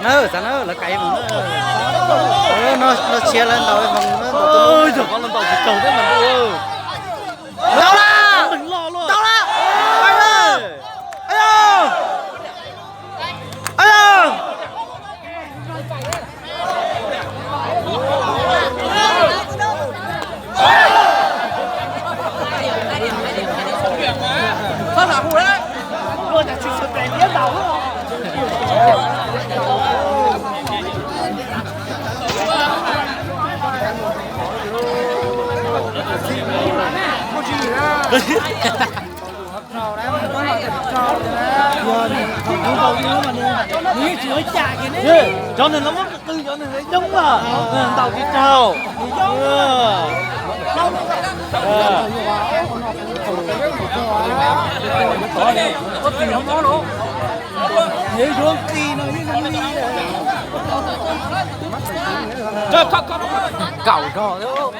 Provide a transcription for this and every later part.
Na, xav na, lawv kais mus na. No, no tshiav lawv ntaus moos na. Yog qhov no ntaus tsis raug thiab mas ntuj. Tau lawm! Tau lawm! Cov neeg no muab qw, cov neeg no yoob lawm, ntaus tsis raug. Kaum zog.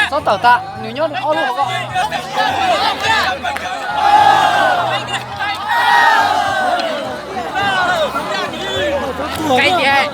Txhob tawm tas, nws nyob ob lub hauv ko. Kaib tiag.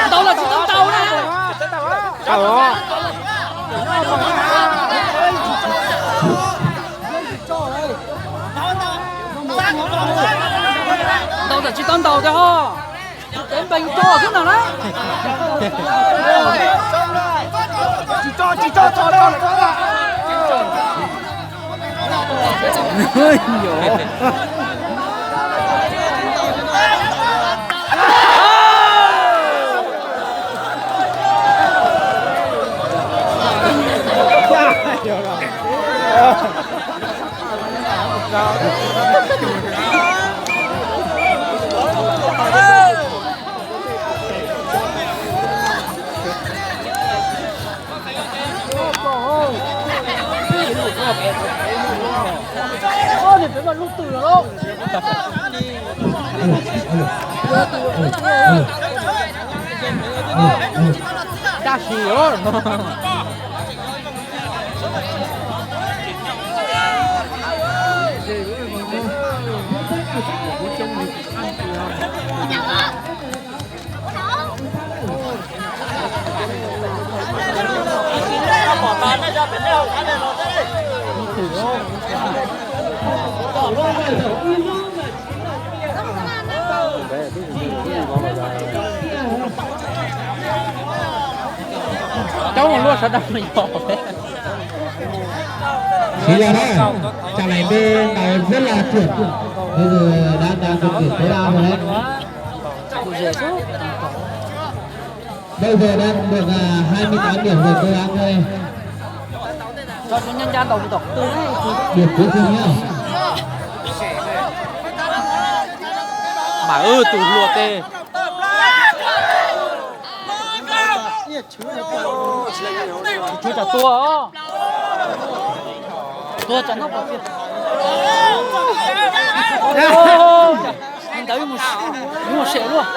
Ntaus los tsis tau ntaus na. Ntaus los tsis tau ntaus tiag ho. Dev npees tso xwb ntag na. Dab tsi os. Coob luaj sawv daws yog. Siv yog na, tsam lais npe ntaus zeb la tuam, bây giờ đã đạt được điểm tối đa rồi đấy. Bây giờ đang được à, hai mươi tám điểm rồi, cố gắng thôi. Điểm cuối cùng nhá. Mas wb tus hluas tes. Tshuav tsam tua os. Tua tsam noj pom kiag. Ntawd yuav mus sem luaj.